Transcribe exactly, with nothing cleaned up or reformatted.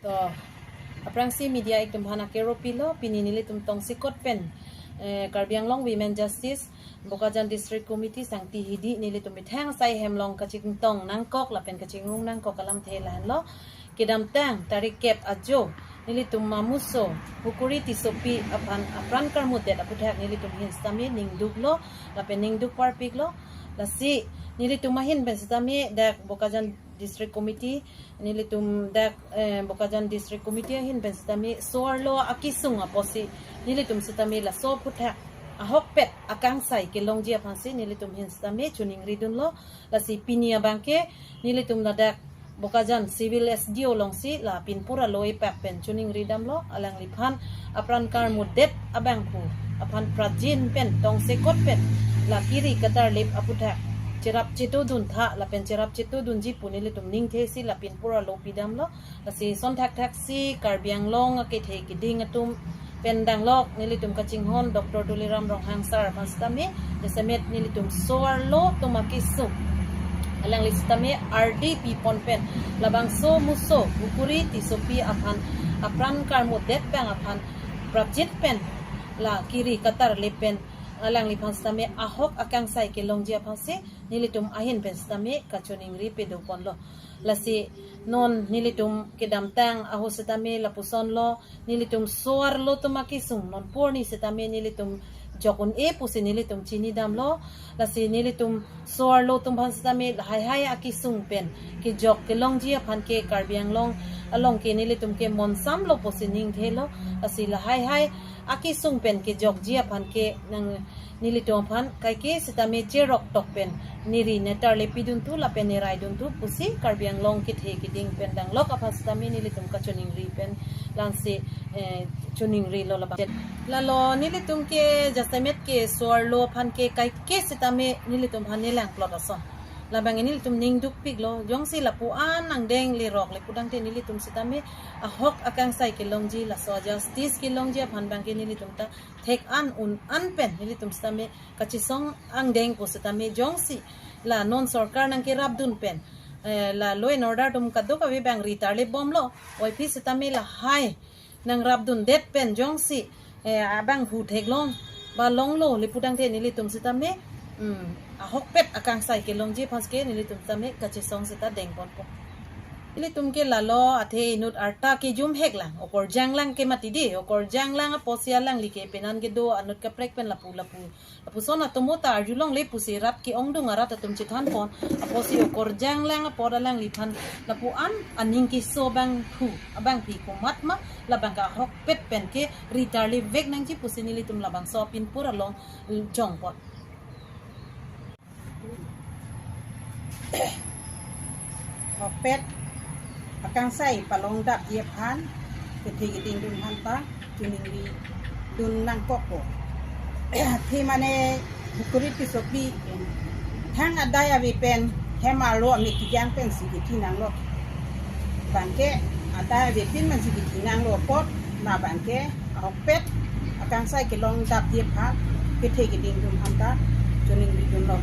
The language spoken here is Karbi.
To, aphrangsi media itum aphan akero pilo, pini nelitum tongsekot pen, eh, Karbi Anglong Women Justice, Bokajan District Committee sangti hidi nelitum methang asai hem along kachingtong nangkok lapen kachingung nangkok alamthe lahenlo. Kedamtang tarik kep ajo nelitum amuso Hukuri Tissopi aphan apran karmutdet aputhak nelitum ahin sitame ningduklo lapen ningduk parpiklo. Lasi nelitum ahin pen sitame dak Bokajan District Committee, nelitum dak, eh, Bokajan District Committee ahin pen sitame so-arlo akesung apotsi nelitum sitame laso aputhak ahokpet akangsai kelongji aphansi nelitum ahin sitame choningridunlo. Lasi pini abangke nelitum ladak Bokajan Civil S D O alongsi la pinpur alo epak pen choningridamlo, alangliphan apran karmutdet abangphu aphan prapjin pen tongsekot pen la kiri katarlip aputhak cherap chetudun tha lapen cherap chetudunji pu nelitum ningthesi la pinpur alo pidamlo. Lasi ason thakthaksi Karbi Anglong akethe keding atum pen danglok nelitum kachinghon Doctor Tuliram Ronghang sir aphan sitame, jasemet nelitum so-arlo atum akesung alangli sitame ardi pipon pen labangso muso Hukuri Tissopi aphan apran karmutdet abang aphan prapjin pen la kiri katarlip pen alangliphan sitame ahok akangsai kelongji aphansi nelitum ahin pen sitame kachoningri pedoponlo. Lasi non nelitum kedamtang ahut sitame lapusonlo, nelitum so-arlo atum akesung non porni sitame nelitum jok un-e pusi nelitum chinidamlo. Lasi nelitum so-arlo atum aphan sitame lahai hai akesung pen kejok kelongji aphan ke Karbi Anglong along ke nelitum ke monsamlo pusi ningthelo. Lasi lahai hai akesung pen kejokji aphan ke nang nelitum aphan kaike sitame cherok tok pen neri netarlip pidun thu lapen neraidun thu pusi Karbi Anglong kethe keding pen danglok aphan sitame nelitum kachoningri pen langse, eh, choningrilo labang. Lalo nelitum ke jasemet ke so-arlo aphan ke kaike sitame nelitum aphan nelang plot ason. Labang nelitum ningdukpiklo, jongsi lapu-an angdeng lerok le pudangte nelitum sitame ahok akangsai kelongji, laso justice kelongji aphan abangke nelitum ta thek an un an pen nelitum sitame kachesong angdeng pu sitame jongsi la non sorkar nangkerapdun pen, eh, la law and order atum kadokave abang ritarlip bomlo, oiphi sitame lahai nangrapdundet pen jongsi, eh, abangphu theklong ba longlo le pudangte nelitum sitame, hmm, ahokpet akangsai kelongji aphan ke nelitum sitame kachesong seta dengponpo. Nelitum ke lalo athe inut arta kejum heklang, okorjang lang ke mati di, okorjang lang apotsi alangli ke penan kedo anut kaprek pen lapu lapu, lapuson atomo ta arjulongle pusi rat ke-ongdung arat atum chethanpon, apotsi okorjang lang apot alangliphan lapu-an aning keso abangphu abangpi komat ma labang ke ahokpet pen ke ritarlipvek nangji pusi nelitum labangso pinpur along jongpon. Ahokpet akangsai palongdapji aphan kethe kedingdun aphan ta choningridun nangkokpo. Athe mane Hukuri Tissopi thang adai ave pen hem arlo amekjang pensi kethe nanglo. Abangke adai avepin mansi kethe nanglo apot, labangke ahokpet akangsai kelongdapji aphan kethe kedingdun aphan ta choningridunlo.